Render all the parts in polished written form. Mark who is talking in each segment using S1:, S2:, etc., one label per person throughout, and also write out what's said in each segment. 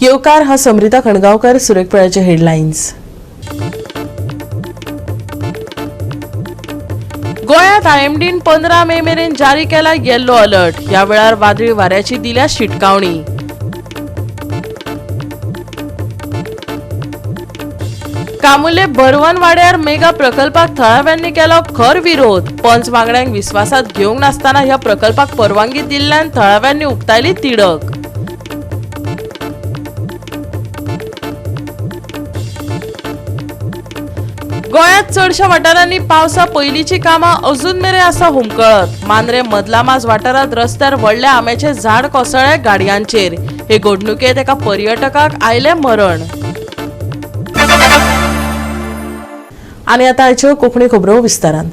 S1: येवकार हा समृता खणगांवकर. सुरेखपळाचे हेडलायन्स. गोंयांत आयएमडीन 15 मे मेरेन जारी केला येल्लो अलर्ट. ह्या वेळार वादळी वाऱ्याची दिल्या शिटकावणी. कामुले बरवन वाड्यार मेगा प्रकल्पाक थळाव्यांनी केलो खर विरोध. पंच वांगड्यांक विस्वासात घेवंक नासतना ह्या प्रकल्पाक परवानगी दिल्ल्यान थळाव्यांनी उक्तायली तिडक. गोंयांत चडशा वाठारांनी पावसा पयलींची कामां अजून मेरेन आसा हुमकळत. मांद्रे मदलामाज वाठारांत रस्त्यार व्हडल्या आंब्याचें झाड कोसळ्ळें गाडयांचेर. हे घडणुकेंत एका पर्यटकाक आयलें मरण. आनी आतां आयच्यो कोंकणी खबरो विस्तारान.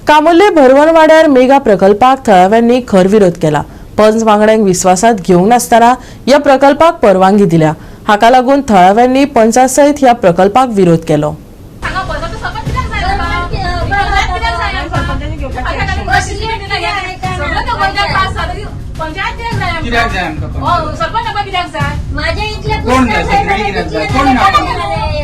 S1: कामुर्ले भरवणवाड्यार मेगा प्रकल्पाक थळाव्यांनी खर विरोध केला. पंच वांगड्यांक विस्वासात घेवंक नासतना ह्या प्रकल्पाक परवानगी दिल्या. हाका लागून थळाव्यांनी पंचा सयत ह्या प्रकल्पाक विरोध केलो.
S2: हांगा बसत सरपंच कित्याक जाय आमकां? पंचायत कित्याक जाय आमकां? सगळं तो पंचायत पास जाता. पंचायत कित्याक जाय आमकां?
S3: कित्याक जाय आमकां पंचायत?
S2: हो, सरपंच आमकां कित्याक जाय?
S4: माझ्या इतल्या
S3: कोण
S4: पुस्तक
S3: जाय? सेक्रेटरी कित्याक जाय? कोण नाका,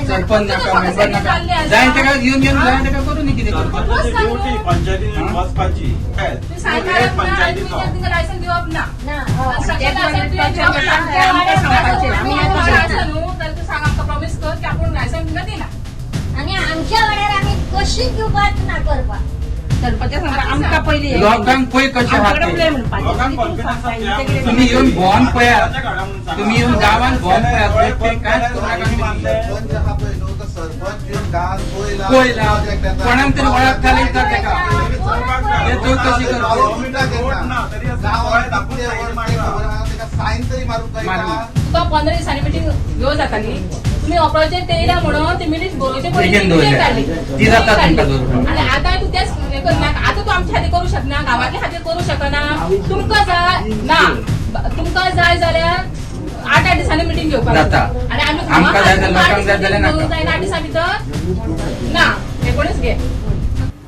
S3: सरपंच नाका, मेंबर नाका. जाय तेका घेवन घेवन जाय तेका करूं न्ही कितें करपाक.
S5: सरपंचाची ड्युटी पंचायतीन वचपाची. काय?
S2: तुम्ही सायन मारप ना आनी तुमी तांकां लायसन दिवप ना. कन्स्ट्रक्शन लायसन तुवें दिवप ना. आसा न्हू जाल्यार तूं सांग आमकां, प्रॉमीस कर की आपूण लायसन तुमकां दिना.
S4: आणि आमच्या वाड्यार आम्ही कशी दिवपाक ना करपाक.
S6: सरपंच सांगता आमकां पयली हे.
S3: लोकांक पळय कशें आहा
S6: आमच्याकडे
S3: ते.
S6: उलय म्हणपाचें.
S5: लोकांक कॉन्फिडन्स आसता.
S3: तुमी येवन भोंवन पळयात. तुमी येवन गांवांत भोंवन पळयात. ते कांयच करूं नाका तुमी.
S7: सरपंच आहा पळय न्हू, तो सरपंच येवन गांवांत पळयला.
S3: पळयला कोणाक तरी वळखताले का तेका, ते चवकशी करचे.
S7: सायन तरी मारूंक कळटा.
S3: मारना.
S2: तुका 15 दिसांनी मिटींग घेवं जाताली. तुमी हो प्रोजेक्ट येयला म्हणून ती मिनीट बरोवचे पयलीं
S3: बेगीन
S2: ती
S3: दवरल्या.
S2: मिटींग काडली.
S3: ती जाता तुमकां दवरून.
S2: आनी आतां तूं तेच हें करना. आतां तूं आमच्या खातीर करूं शकना, गांवांतल्या खातीर करूं शकना. तुमकां जाय ना, तुमकां जाय जाल्यार आठ आठ दिसांनी मिटींग घेवपाक
S3: जाता.
S2: आनी आमी
S3: आमकां जाय जाल्यार, लोकांक जाय जाल्यार नाका.
S2: जायना 8 दिसां भितर ना, हें कोणूच घे.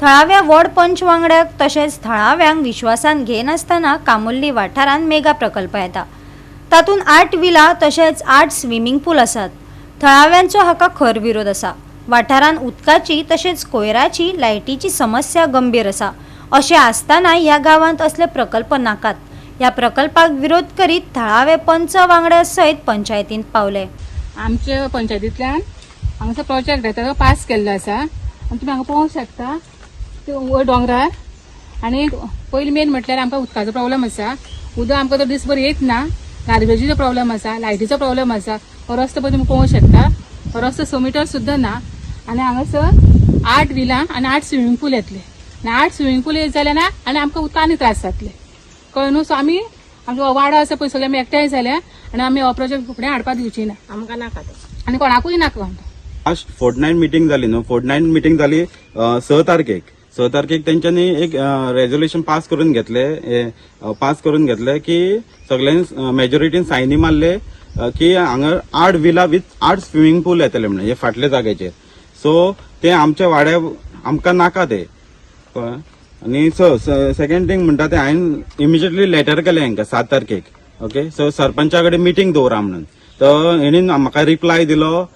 S8: थळाव्या वॉर्ड पंच वांगड्याक तशेंच थळाव्यांक विश्वासान घेनासतना कामुर्ली वाठारांत मेगा प्रकल्प येता. तातूंत 8 विला तशेंच 8 स्विमींग पूल आसात. थळाव्यांचो हाका खर विरोध आसा. वाठारांत उदकाची तशेंच कोयराची, लायटीची समस्या गंभीर आसा. अशें आसतना ह्या गांवांत असले प्रकल्प नाकात. ह्या प्रकल्पाक विरोध करीत थळावे पंच वांगड्या सयत पंचायतींत पावले.
S2: आमच्या पंचायतींतल्यान हांगासर प्रोजेक्ट येता तो पास केल्लो आसा आनी तुमी हांगा पळोवंक शकता ते वयर दोंगरार. आनी पयलीं मेन म्हटल्यार आमकां उदकाचो प्रॉब्लम आसा. उदक आमकां तर दीसभर येत ना. गार्बेजीचो प्रॉब्लम आसा, लायटीचो प्रॉब्लम आसा. हो रस्तो पळय तुमी पळोवंक शकता, हो रस्तो 6 मिटर सुद्दां ना. आनी हांगासर 8 विलां आनी 8 स्विमींग पूल येतले आनी 8 स्विमींग पूल येत जाल्यार ना आनी आमकां उदकांनी त्रास जातले, कळ्ळें न्हू. सो आमी आमचो वाडो आसा पळय सगळे आमी एकठांय जाल्या आनी आमी हो प्रोजेक्ट फुडें हाडपाक दिवची ना.
S6: आमकां नाका ते.
S2: आनी कोणाकूय नाका म्हणटा.
S5: लास्ट फोर्टनायट मिटींग जाली न्हू, फोर्टनायट मिटींग जाली 6 तारखेक. 6 तारखेक तेंच्यांनी एक रेजोल्युशन पास करून घेतले, पास करून घेतले की सगळ्यांनी मेजॉरिटीन सायनी मारले की हांगा 8 विला विथ 8 स्विमींग पूल येतले म्हणून हे फाटल्या जाग्याचेर. सो ते आमच्या वाड्या आमकां नाका ते, कळ्ळें? आनी सेकंड थिंग म्हणटा ते हांवें इमिजिएटली लेटर केलें हांकां 7 तारखेक. ओके, सो सरपंचा कडेन मिटींग दवरा म्हणून. तर हेणीन म्हाका रिप्लाय दिलो,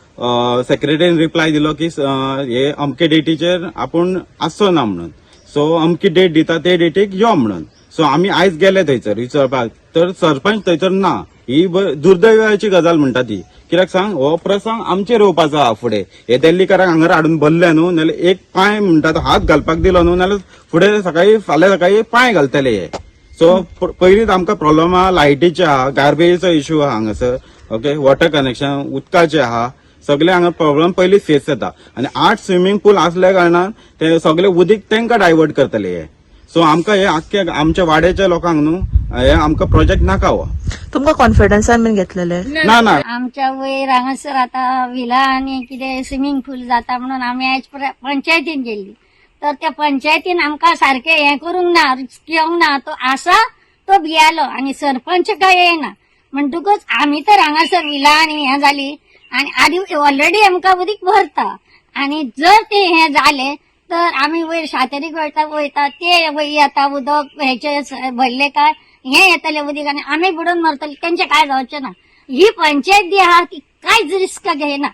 S5: सेक्रेटरीन रिप्लाय दिलो की हे अमके डेटीचेर आपूण आसचो ना म्हणून. सो अमकी डेट दिता ते डेटीक यो म्हणून. सो आमी आयज गेले थंयसर विचारपाक तर सरपंच थंयसर ना. ही दुर्दैवाची गजाल म्हणटा ती. कित्याक सांग, हो प्रसंग आमचेर येवपाचो आहा फुडें. हे दिल्लीकारांक हांगार हाडून भरले न्हू, नाल्यार एक पांय म्हणटा तो हात घालपाक दिलो न्हू, नाल्यार फुडें सकाळी फाल्यां सकाळी पांय घालतले हे. सो पयलींच आमकां प्रॉब्लम आहा, लायटीचे आहा, गार्बेजीचो इशू आहा हांगासर, ओके, वॉटर कनेक्शन उदकाचे आहा, सगळे हांगा प्रॉब्लम पयलीं फेस जाता. आनी 8 स्विमींग पूल आसल्या कारणान ते सगळे उदीक तांकां डायवर्ट करतले हे. सो आमकां हे आख्खे आमच्या वाड्याच्या लोकांक न्हू हे आमकां प्रोजेक्ट नाका हो.
S1: तुमकां कॉन्फिडन्सान बीन घेतलेले?
S5: ना ना.
S4: आमच्या वयर हांगासर आतां विला आनी कितें स्विमींग पूल जाता म्हणून आमी आयज पंचायतीन गेल्ली. तर त्या पंचायतीन आमकां सारकें हें करूंक ना, घेवंक ना. तो आसा तो भियालो आनी सरपंच काय येयना. म्हणटकूच आमी तर हांगासर विला आनी हें जाली आनी आदी ऑलरेडी आमकां उदीक भरता. आनी जर ते हें जालें तर आमी वयर सातेरीक वयता वयता ते वयर येता उदक हेचे भरले काय हें येतलें उदीक आनी आमी बुडून मरतले. तेंचें काय जावचें ना. ही पंचायत जी आहा ती कांयच रिस्क घेयना.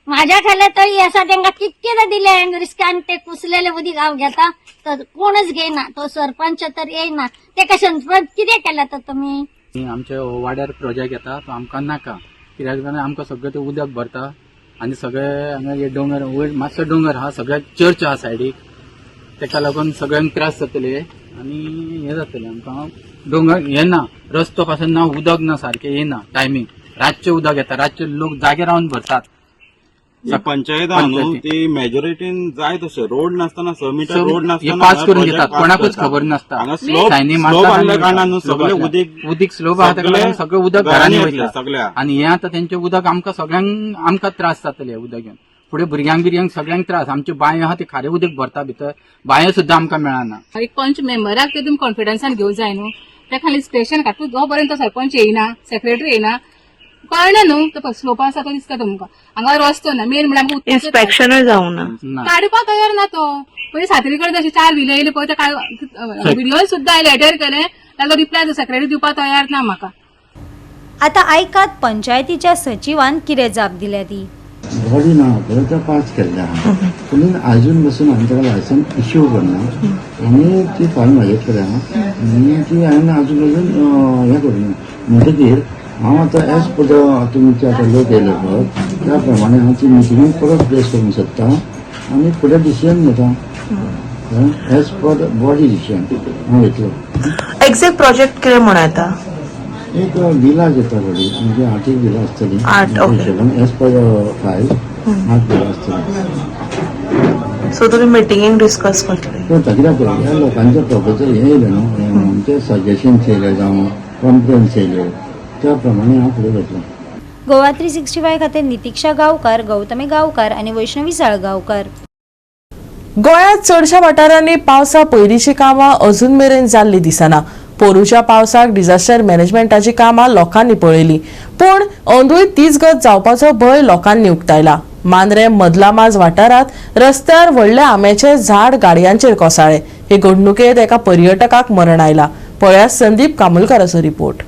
S4: म्हाज्या खाला तरी आसा तांकां कितकेदां दिले हांवें रिस्क आनी ते कुसलेले उदीक हांव घेता तर कोणच घेयना. तो सरपंच तर येयना. तेका सरपंच कितें केला तर तुमी?
S3: आमच्या वाड्यार प्रोजेक्ट येता तो आमकां नाका, कित्याक जाणां आमकां सगळें ते उदक भरता आनी सगळे हांगा हे दोंगर वयर मातसो दोंगर आहा, सगळ्या चर्च आहा सायडीक, तेका लागून सगळ्यांक त्रास जातले आनी हें जातलें. आमकां दोंगर हे ना, रस्तो पासून ना, उदक ना सारकें येना टायमींग, रातचें उदक येता, रातचे लोक जागे रावन भरतात.
S5: ही पंचायत आहा न्हू
S3: पंचायती.
S5: ती मेजॉरिटीन जाय तशें रोड नासतना 6 मिटर रोड
S3: हे
S5: नासतना
S3: पास
S5: हांगा
S3: करून
S5: project
S3: घेतात,
S5: pass
S3: कोणाकूच
S5: करतात.
S3: खबर नासता.
S5: हांगा स्लोप
S3: सायनी
S5: स्लोप
S3: मारतात
S5: आसल्या
S3: आनी
S5: कारणान न्हू
S3: स्लोप
S5: सगळें
S3: आसल्या.
S5: उदीक
S3: उदीक स्लोप आहा ताका लागून सगळें उदक घरांनी
S5: येतलें
S3: वयता
S5: सगळ्या.
S3: आनी हें आतां तेंचें उदक आमकां सगळ्यांक आमकां त्रास जातले उदक घेवन फुडें भुरग्यांक बिरग्यांक सगळ्यांक त्रास. आमच्यो बांयो आहा त्यो खारें उदक भरता भितर, बांयो सुद्दां आमकां मेळना.
S2: एक पंच मेंबराक ते तुमी कॉन्फिडन्सान घेवंक जाय न्हू. त्या खाली स्टेशन काडटा जो पर्यंत सरपंच येयना, सेक्रेटरी येयना, कळना न्हू. तो स्लोप आसा तो दिसता तुमकां. हांगा रस्तो ना मेन म्हणल्यार आमकां उदकाचो त्रास.
S6: इन्स्पेक्शनूय जावना.
S3: ना.
S2: काडपाक तयार ना तो. पयलीं सातेरी कडेन अशे 4 विले येयले पळय, ते व्हिडिओ सुद्दां लेटर केले, ताजो रिप्लाय सेक्रेटरी दिवपाक तयार ना म्हाका.
S8: आतां आयकात पंचायतीच्या सचिवान कितें जाप दिल्या ती.
S9: बॉडी ना पळय तो पास केल्ले आहा, पुणून आजून बसून हांवें ताका लायसन्स इश्यू करना आनी ती फायल म्हाजे कडेन आहा आनी ती हांवें आजून अजून हें करूंक ना. म्हणटकीर हांव आतां एज पर the तुमचे आतां लोक येयले पळय त्या प्रमाणे हांव ती मिटिंगेक परत प्लेस करूंक सोदता आनी फुडें डिसिजन घेता एज पर बॉडी डिसिजन हांव घेतलो.
S6: एक्झॅक्ट प्रोजेक्ट कितें म्हूण येता?
S9: एक विलाज येता बडी, म्हणजे 8 एक विला आसतली.
S6: 8, ओके.
S9: हिशोबान एज पर फायल 8 विला आसतली.
S6: सो तुमी मिटिंगेक डिस्कस करतले?
S9: करता, कित्याक पळय ह्या लोकांचे प्रपोजल हें येयलें न्हू, हें आमचे सजेशन्स येयले जावं कंप्लेन्स येयल्यो त्या प्रमाणे हांव फुडें वतलो.
S8: गोवा 365 खातीर नितिक्षा गांवकार, गौतमी गांवकार आनी वैष्णवी साळगांवकार.
S1: गोंयांत चडशा वाठारांनी पावसा पयलींची कामां अजून मेरेन जाल्ली दिसना. पोरूच्या पावसाक डिझास्टर मॅनेजमेंटाची कामां लोकांनी पळयली, पूण अंदूय तीच गत जावपाचो भंय लोकांनी उक्तायला. मांद्रें मदलामाज वाठारांत रस्त्यार व्हडल्या आंब्याचे झाड गाडयांचेर कोसळ्ळें. हे घडणुकेंत एका पर्यटकाक मरण आयलां. पळयात संदीप कामुलकाराचो रिपोर्ट.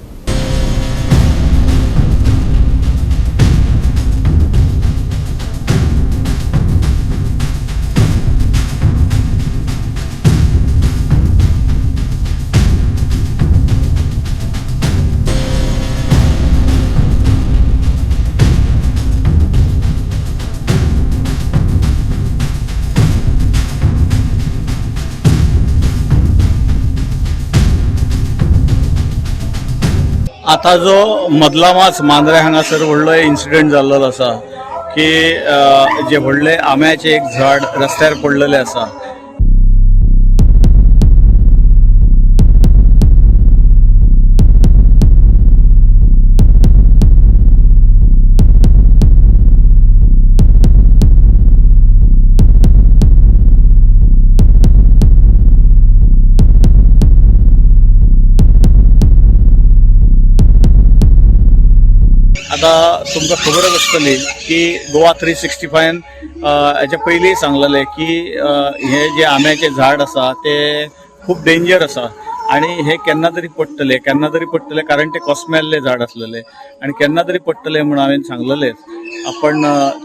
S10: आता जो मदलामाच मांद्रे हांगासर व्हडलो इन्सिडंट जाल्लो आसा की जे व्हडले आंब्याचें एक झाड रस्त्यार पडलेलें आसा. आता तुमकां खबरच आसतली की गोवा 365 हेच्या पयलीं सांगलेलें की हे जे आंब्याचें झाड आसा ते खूब डेंजर आसा आनी हे केन्ना तरी पडटले, केन्ना तरी पडटले, कारण ते कोसमेल्ले झाड आसलेले आनी केन्ना तरी पडटले म्हूण हांवें सांगलेलेंच. आपण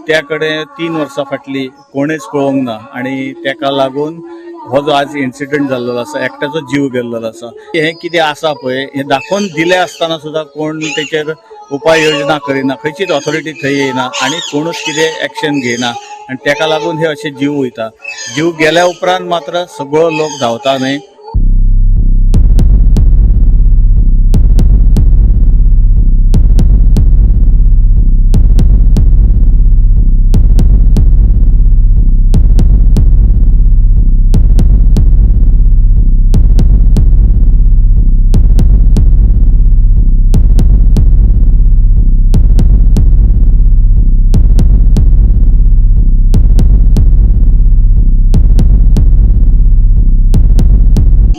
S10: त्या कडेन 3 वर्सां फाटली कोणेच पळोवंक ना आनी तेका लागून हो जो आज इन्सिडंट जाल्लो आसा, एकट्याचो जीव गेल्लो आसा. हें कितें आसा पळय हें दाखोवन दिलें आसतना सुद्दां कोण तेचेर उपाय योजना करिना, खंयचीच ऑथॉरिटी थंय येयना आनी कोणूच कितें एक्शन घेयना आनी तेका लागून हे अशे जीव वयता. जीव गेल्या उपरांत मात्र सगळो लोक धांवता न्हय.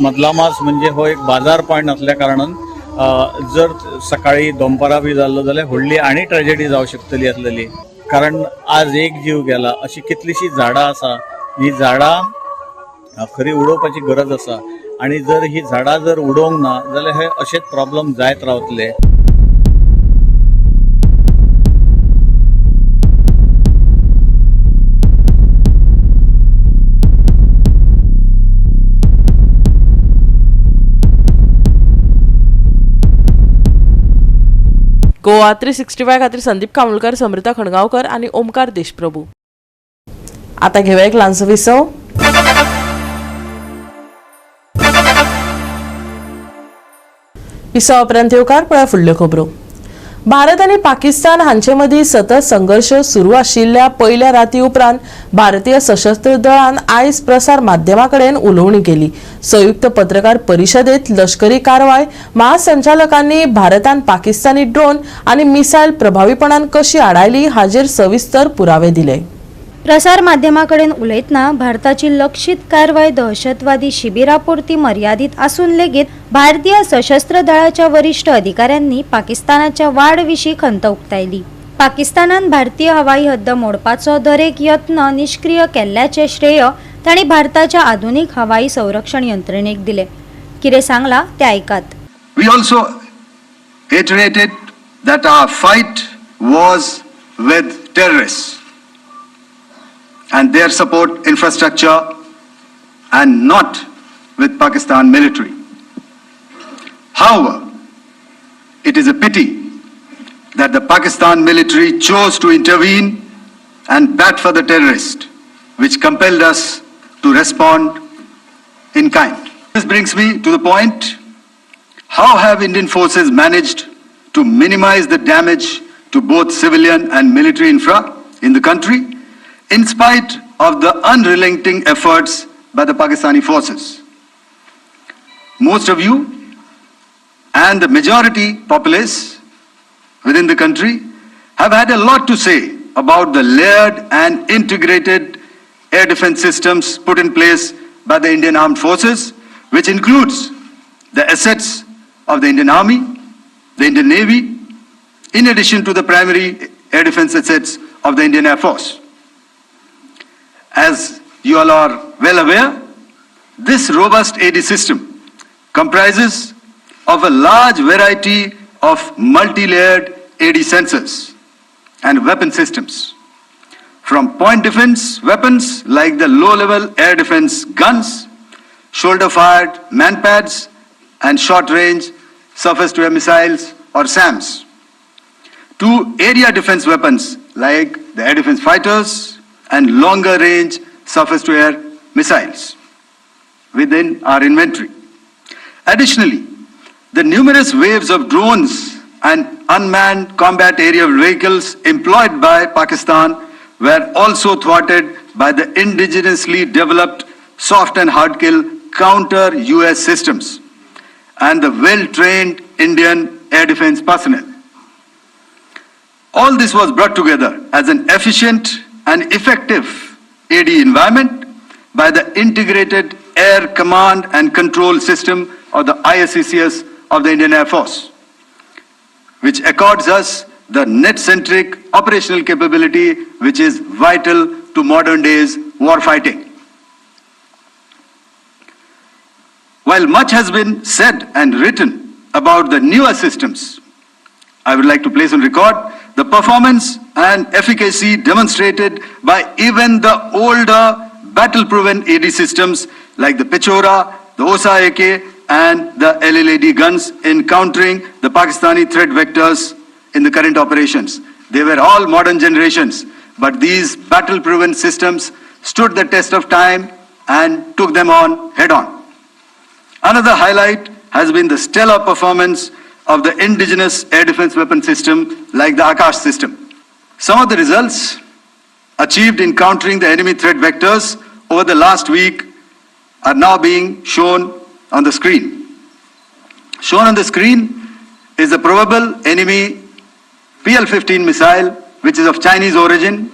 S10: मदलामास म्हणजे हो एक बाजार पॉयंट असल्या कारणान जर सकाळी दनपारां बी जाल्लो जाल्यार व्हडली आनी ट्रेजेडी जावं शकतली आसलेली, कारण आज एक जीव गेला. अशी कितलीशीं झाडां आसा, ही झाडां खरी उडोवपाची गरज आसा आनी जर ही झाडां जर उडोवंक ना जाल्यार हे अशेच प्रॉब्लम जायत रावतले.
S1: गोवा 365 खातीर संदीप कामुलकर, समृता खणगांवकर आनी ओमकार देशप्रभू. आता घेवया एक ल्हानसो विसव. विसवा उपरांत येवकार पळया फुडल्यो खबरो. भारत आनी पाकिस्तान हांचे मदीं सतत संघर्श सुरू आशिल्ल्या पयल्या राती उपरांत भारतीय सशस्त्र दळान आयज प्रसार माध्यमां कडेन उलोवणी केली. संयुक्त पत्रकार परिशदेंत लश्करी कारवाय महासंचालकांनी भारतान पाकिस्तानी ड्रोन आनी मिसायल प्रभावीपणान कशी आडायली हाजेर सविस्तर पुरावे दिले.
S8: प्रसार माध्यमाकडेन उलयतना भारताची लक्षित कारवाय दहशतवादी शिबिरापुरती मर्यादित आसून लेगीत भारतीय सशस्त्र दळाच्या वरिश्ठ अधिकाऱ्यांनी पाकिस्तानाच्या वाड विशीं खंत उक्तायली. पाकिस्तानान भारतीय हवाई हद्द मोडपाचो दरेक यत्न निश्क्रीय केल्ल्याचें श्रेय तांणी भारताच्या आधुनिक हवाई संरक्षण यंत्रणेक दिलें. कितें सांगलां तें आयकात.
S11: We also iterated that our fight was with terrorists and their support infrastructure and not with Pakistan military. However, it is a pity that the Pakistan military chose to intervene and bat for the terrorist, which compelled us to respond in kind. This brings me to the point: how have Indian forces managed to minimize the damage to both civilian and military infra in the country, in spite of the unrelenting efforts by the Pakistani forces? Most of you and the majority populace within the country have had a lot to say about the layered and integrated air defense systems put in place by the Indian Armed Forces, which includes the assets of the Indian Army, the Indian Navy, in addition to the primary air defense assets of the Indian Air Force. As you all are well aware, this robust AD system comprises of a large variety of multi-layered AD sensors and weapon systems. From point defense weapons like the low-level air defense guns, shoulder-fired manpads, and short-range surface-to-air missiles or SAMs, to area defense weapons like the air defense fighters and longer-range surface-to-air missiles within our inventory. Additionally, the numerous waves of drones and unmanned combat aerial vehicles employed by Pakistan were also thwarted by the indigenously developed soft and hard kill counter UAS systems and the well-trained Indian air defense personnel. All this was brought together as an efficient and effective AD environment by the Integrated Air Command and Control System, or the IACCS, of the Indian Air Force, which accords us the net-centric operational capability which is vital to modern days warfighting. While much has been said and written about the newer systems, I would like to place on record the performance and efficacy demonstrated by even the older battle-proven AD systems like the Pechora, the OSA AK, and the LLAD guns in countering the Pakistani threat vectors in the current operations. They were all modern generations, but these battle-proven systems stood the test of time and took them on head-on. Another highlight has been the stellar performance of the indigenous air defense weapon system like the Akash system. Some of the results achieved in countering the enemy threat vectors over the last week are now being shown on the screen. Shown on the screen is the probable enemy PL-15 missile, which is of Chinese origin.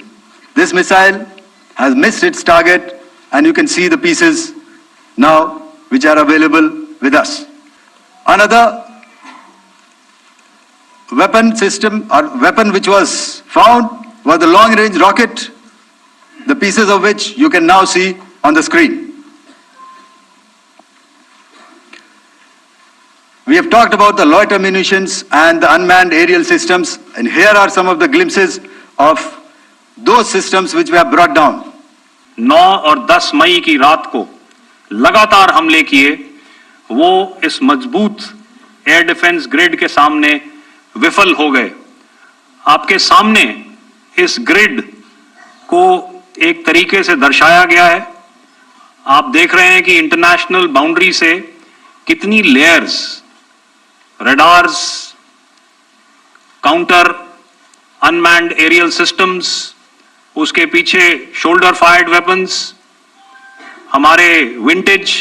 S11: This missile has missed its target, and you can see the pieces now which are available with us. Another weapon system or weapon which was found was the long-range rocket, the pieces of which you can now see on the screen. We have talked about the loiter munitions and the unmanned aerial systems, and here are some of the glimpses of those systems which we have brought down.
S12: 9 और 10 मई की रात को लगातार हमले किए, वो इस मजबूत air defence grid K सामने विफल हो गए। आपके सामने इस ग्रिड को एक तरीके से दर्शाया गया है। आप देख रहे हैं कि इंटरनेशनल बाउंड्री से कितनी layers, radars, counter unmanned aerial systems, उसके पीछे शोल्डर फायर्ड वेपन्स, हमारे विंटेज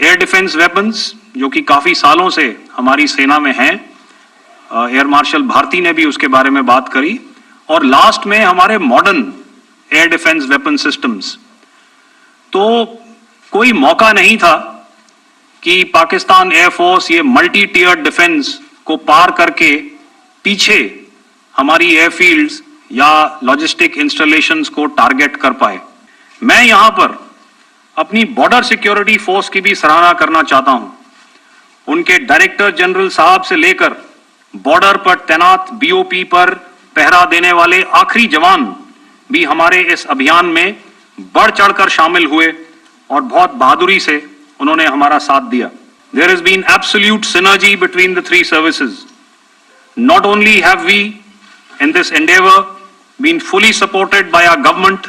S12: एयर डिफेंस वेपन्स जो कि काफी सालों से हमारी सेना में हैं, एयर मार्शल भारती ने भी उसके बारे में बात करी, और लास्ट में हमारे modern air defence weapon systems। तो कोई मौका नहीं था कि पाकिस्तान एयरफोर्स ये मल्टी टीयर डिफेंस को पार करके पीछे हमारी एयरफील्ड्स या लॉजिस्टिक इंस्टॉलेशंस को टारगेट कर पाए। मैं यहां पर अपनी बॉर्डर सिक्योरिटी फोर्स की भी सराहना करना चाहता हूं। उनके डायरेक्टर जनरल साहब से लेकर बॉर्डर पर तैनात बीओपी पर पहरा देने वाले आखिरी जवान भी हमारे इस अभियान में बढ़ चढ़कर शामिल हुए और बहुत बहादुरी से उन्होंने हमारा साथ दिया। There has been absolute synergy between the three services. Not only have we in this endeavor been fully supported by our government,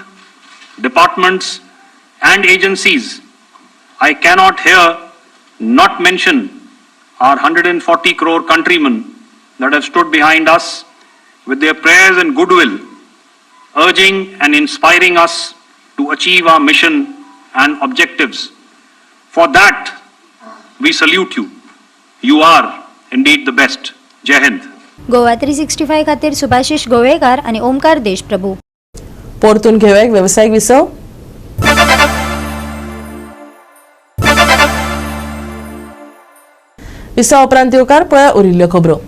S12: departments and agencies, I cannot here not mention our 140 crore countrymen that have stood behind us with their prayers and goodwill, urging and inspiring us to achieve our mission and objectives. For that, we salute you. You are indeed the best. Jai Hind.
S8: Goa 365 खातीर सुभाषिश गोवेकार आनी ओमकार देशप्रभू.
S1: परतून घेवया एक वेवसायीक विसव. विसवा उपरांत येवकार. पळया उरिल्ल्यो खबरो.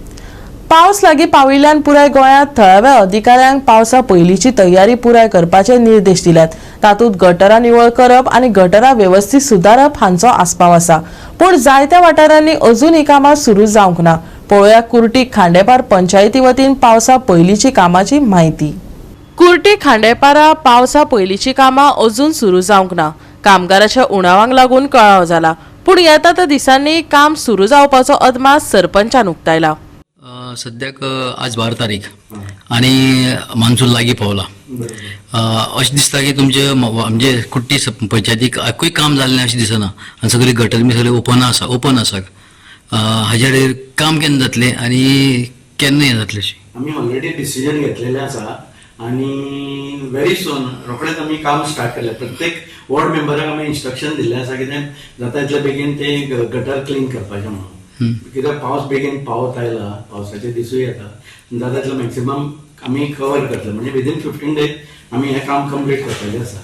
S1: पावस लागीं पाविल्ल्यान पुराय गोंयांत थळाव्या अधिकाऱ्यांक पावसा पयलींची तयारी पुराय करपाचे निर्देश दिल्यात. तातूंत गटरां निवळ करप आनी गटरां वेवस्थीत सुदारप हांचो आस्पाव आसा. पूण जायत्या वाठारांनी अजून ही कामां सुरू जावंक ना. पळोवया कुर्टी खांडेपार पंचायती वतीन पावसा पयलींची कामाची म्हायती. कुर्टी खांडेपारा पावसा पयलींची कामां अजून सुरू जावंक ना. कामगाराच्या उणावांक लागून कळाव जाला. पूण येता त्या दिसांनी काम सुरू जावपाचो अदमास सरपंचान उक्तायला.
S13: सद्याक आज 12 तारीख आनी मान्सून लागीं पावला. अशें दिसता की तुमचे म्हणजे कुट्टी पंचायतीक एकूय काम जालें ना अशें दिसना आनी सगळी गटर बी सगळी ओपन आसा. हाजेर काम केन्ना जातलें आनी केन्ना हें जातलें अशें?
S14: आमी ऑलरेडी डिसिजन घेतलेलें आसा आनी व्हेरी सून, रोखडेच आमी काम स्टार्ट केलें. प्रत्येक वॉर्ड मेंबराक आमी इन्स्ट्रक्शन दिल्लें आसा, कितें जाता इतले बेगीन ते गटर क्लीन करपाचें म्हणून, कित्याक पावस बेगीन पावत आयला, पावसाचे दिसूय येता. जाता इतलो मॅक्सिमम आमी कवर करतले, म्हणजे विदीन 15 डेज आमी हें काम कंप्लीट करपाचें आसा.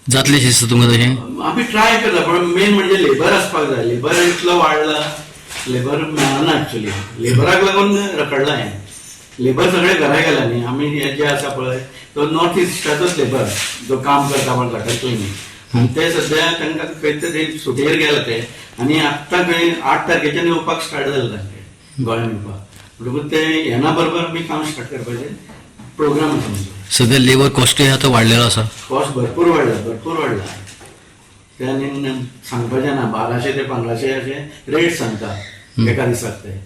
S13: जातलें अशें दिसता तुमकां तशें?
S14: आमी ट्राय करता, पण मेन म्हणजे लेबर आसपाक जाय. लेबर इतलो वाडला, लेबर मेळना. एक्चुली लेबराक लागून रखडला हें. लेबर सगळे घरा गेला न्ही. आमी हे जे आसा पळय, तो नॉर्थ इस्टाचोच लेबर जो काम करता पळय गटर क्लिनींग, आनी ते सध्या तांकां खंय तरी सुटयेर गेले ते आनी आत्तां खंय 8 तारखेच्यान येवपाक स्टार्ट जालें तांचे गोंयान येवपाक. म्हणटकूच ते येना बरोबर आमी काम स्टार्ट करपाचें प्रोग्राम आसा आमचो.
S13: सद्या लेबर कॉस्टूय आतां वाडलेलो आसा.
S14: कॉस्ट भरपूर वाडला, भरपूर वाडला. ते आनी सांगपाचें ना, 1200 ते 1500 अशें रेट सांगता एका दिसाक ते.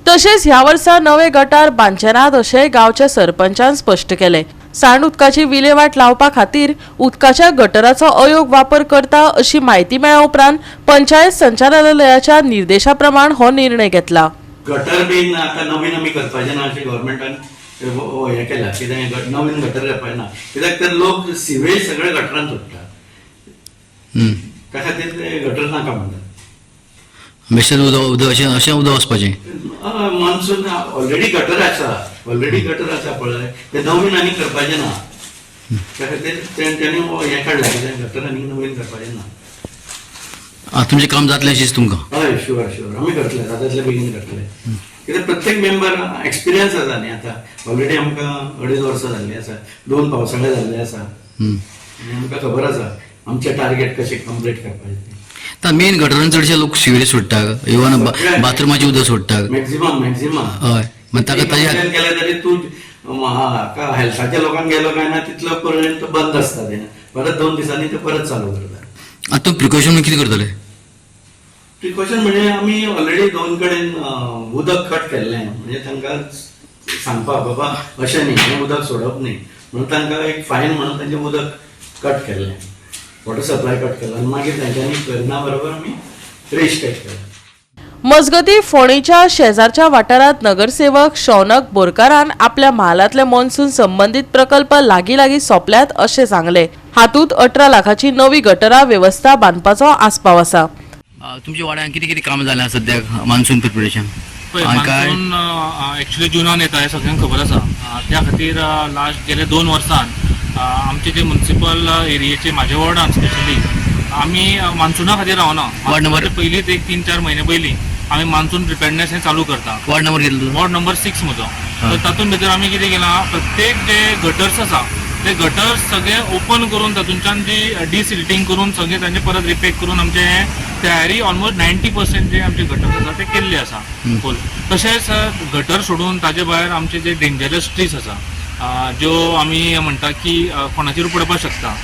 S1: तशेंच ह्या वर्सा नवे गटार बांदचे नात अशेंय गांवच्या सरपंचान स्पश्ट केलें. सांड उदकाची विलेवाट लावपा खातीर उदकाच्या गटराचो अयोग्य वापर करता अशी म्हायती मेळ्ळ्या उपरांत पंचायत संचालनालयाच्या निर्देशा प्रमाण हो निर्णय घेतला.
S14: गटर बीन आतां नवीन आमी करपाचें ना अशें गव्हर्मेंटान हें केलां. कितें नवीन गटर करपाचें ना, कित्याक तर लोक सिवेज सगळे गटरान सोडटा. त्या खातीर ते गटर नाका म्हणटात.
S13: बेश्टेच उदक उदक अशें अशें उदक वचपाचें?
S14: मान्सून ऑलरेडी गटर आसा, ऑलरेडी गटर आसा पळय, ते नवीन आनी करपाचें ना. त्या खातीर तेणी हें काडलां, कितें गटर आनी नवीन करपाचें ना.
S13: आं, तुमचें काम जातलें अशें दिसता तुमकां?
S14: हय, शुअर शुअर, आमी करतले, जाता तितले बेगीन करतले. कित्याक प्रत्येक मेंबर एक्सपिरियन्स आसा न्ही. आतां ऑलरेडी आमकां अडीच वर्सां जाल्लीं आसा, दोन पावसाळे जाल्ले आसा आनी आमकां खबर आसा आमचें टार्गेट कशें कंप्लीट करपाचें तें.
S13: आतां मेन गटरान चडशे लोक सिवरेज सोडटा, इवन बाथरुमाचें उदक सोडटा.
S14: Maximum maximum.
S13: हय, मग ताका ताज्या
S14: केलें तरी तूं हेल्थाच्या लोकांक गेलो काय ना, तितलो पर्यंत बंद आसता तें. परत 2 दिसांनी ते परत चालू करता.
S13: आतां तूं प्रिकॉशन कितें करतले?
S14: प्रिकॉशन म्हणजे आमी ऑलरेडी दोन कडेन उदक कट केल्लें, म्हणजे तांकां सांगपाक बाबा अशें न्ही, हें उदक सोडप न्ही म्हणून तांकां एक फायन म्हणून तांचें उदक कट केल्लें, वॉटर सप्लाय कट केलो आनी मागीर तांच्यांनी करना बरोबर आमी रजिस्टर केलें.
S1: मजगती, फोंडेच्या शेजारच्या वाठारांत नगरसेवक शौनक बोरकारान आपल्या म्हालांतले मॉन्सून संबंदीत प्रकल्प लागीं लागीं सोंपल्यात अशें सांगलें. हातूंत 18 लाखाची नवी गटरा वेवस्था बांदपाचो आस्पाव आसा.
S13: तुमच्या वाड्यान कितें कितें कामां जाल्यां सद्याक मान्सून प्रिपरेशन?
S15: पळय, मान्सून एक्चुली जुनान येता हें सगळ्यांक खबर आसा. त्या खातीर लास्ट गेले 2 वर्सान आमचे जे मुन्सिपल एरियेचे, म्हाज्या वॉर्डान स्पेशली, आमी मान्सुना खातीर रावना.
S13: Ward number?
S15: पयलींच एक 3-4 म्हयने पयलीं आमी मान्सून प्रिपेडनेस हें चालू करता.
S13: वॉर्ड नंबर कितलो?
S15: वॉर्ड नंबर 6 म्हजो. तर तातूंत भितर आमी कितें केलां, प्रत्येक जे गटर्स आसा ते गटर्स सगळे ओपन करून, तातूंच्यान जी डिसिल्टींग करून, सगळे तांचे परत रिपेक करून, आमचे हे तयारी ऑलमोस्ट 90% जे आमचे गटर्स आसा ते केल्ले आसा फूल. तशेंच गटर सोडून ताजे भायर आमचे जे डेंजरस ट्रीज आसा, ज्यो आमी म्हणटा की कोणाचेर पडपाक शकता,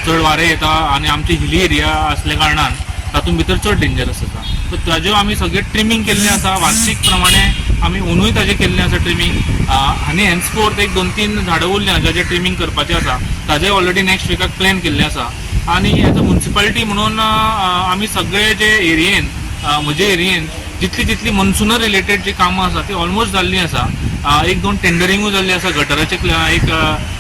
S15: चड वारें येता आनी आमची हिली एरिया असल्या कारणान तातूंत भितर चड डेंजरस आसा, सो ताज्यो आमी सगळे ट्रिमींग केल्लें आसा. वार्षीक प्रमाणे आमी ओनूय ताजें केल्लें आसा ट्रिमींग. आनी हेन्सफोर्थ एक दोन तीन झाडां उरल्या जाचें ट्रिमींग करपाचें आसा, ताजें ऑलरेडी नेक्स्ट विकाक प्लॅन केल्लें आसा. आनी एज अ मुन्सिपालिटी म्हणून आमी सगळे जे एरियेन, म्हजे एरियेन जितली जितली मॉन्सुना रिलेटेड जी कामां आसा ती ऑलमोस्ट जाल्लीं आसा. एक दोन टेंडरिंगूय जाल्ली आसा. गटराचे एक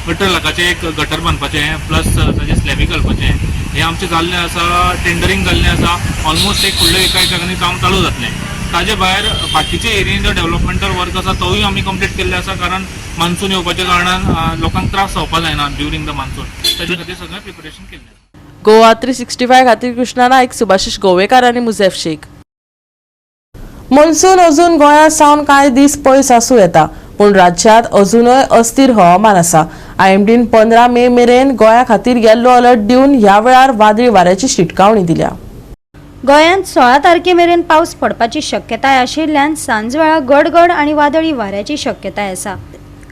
S15: 18 लाखाचें एक गटर बांदपाचें प्लस ताजें स्लॅबी घालपाचें, हें आमचें जाल्लें आसा, टेंडरींग जाल्लें आसा. ऑलमोस्ट एक फुडल्या एका एकांनी काम चालू जातलें. ताजे भायर बाकीचे एरियेन जो डेव्हलपमेंटल वर्क आसा तोवूय आमी कंप्लीट केल्ले आसा, कारण मान्सून येवपाच्या कारणान लोकांक त्रास जावपा जायना ड्युरींग the monsoon, ताजे खातीर सगळें प्रिपरेशन केल्लें आसा.
S1: गोवा 365 खातीर कृष्णा नाईक, सुभाषिश गोवेकार आनी मुझेफ शेख. मॉन्सून अजून गोंयांत सावन कांय दीस पयस आसूं येता, पूण राज्यांत अजूनय अस्थिर हवामान आसा. आयएमडीन 15 मे मेरेन गोंया खातीर येल्लो अलर्ट दिवन ह्या वेळार वादळी वाऱ्याची शिटकावणी दिल्या.
S8: गोंयांत 16 तारखे मेरेन पावस पडपाची शक्यताय आशिल्ल्यान सांजवेळा गडगड आनी वादळी वाऱ्याची शक्यताय आसा.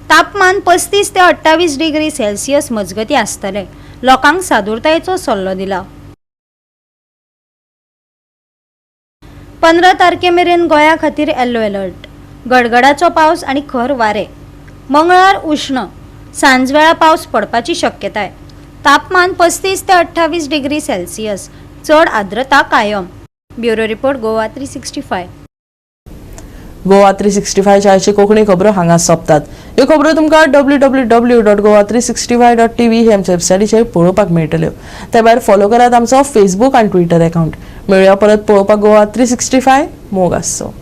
S8: तापमान 35 ते 28 डिग्री सेल्सियस मजगतीं आसतलें. लोकांक सादुरतायेचो सल्लो दिला. 15 तारखे मेरेन गोंया खातीर येल्लो अलर्ट. गडगडाचो पावस आनी खर वारें. मंगळार उश्ण, सांजवेळा पावस पडपाची शक्यताय. तापमान 35 ते 28 डिग्री सेल्सियस. चड आर्द्रता कायम. Bureau report, Goa 365.
S1: Goa 365 च्या कोंकणी खबरो हांगा सोंपतात. ह्यो खबरो तुमकां www.goa365.tv हे आमच्या वेबसायटीचेर पळोवपाक मेळटल्यो. ते भायर फॉलो करात आमचो फेसबूक आनी ट्विटर अकाउंट. मेळुया परत पळोवपाक गोवा 365. मोग आसचो.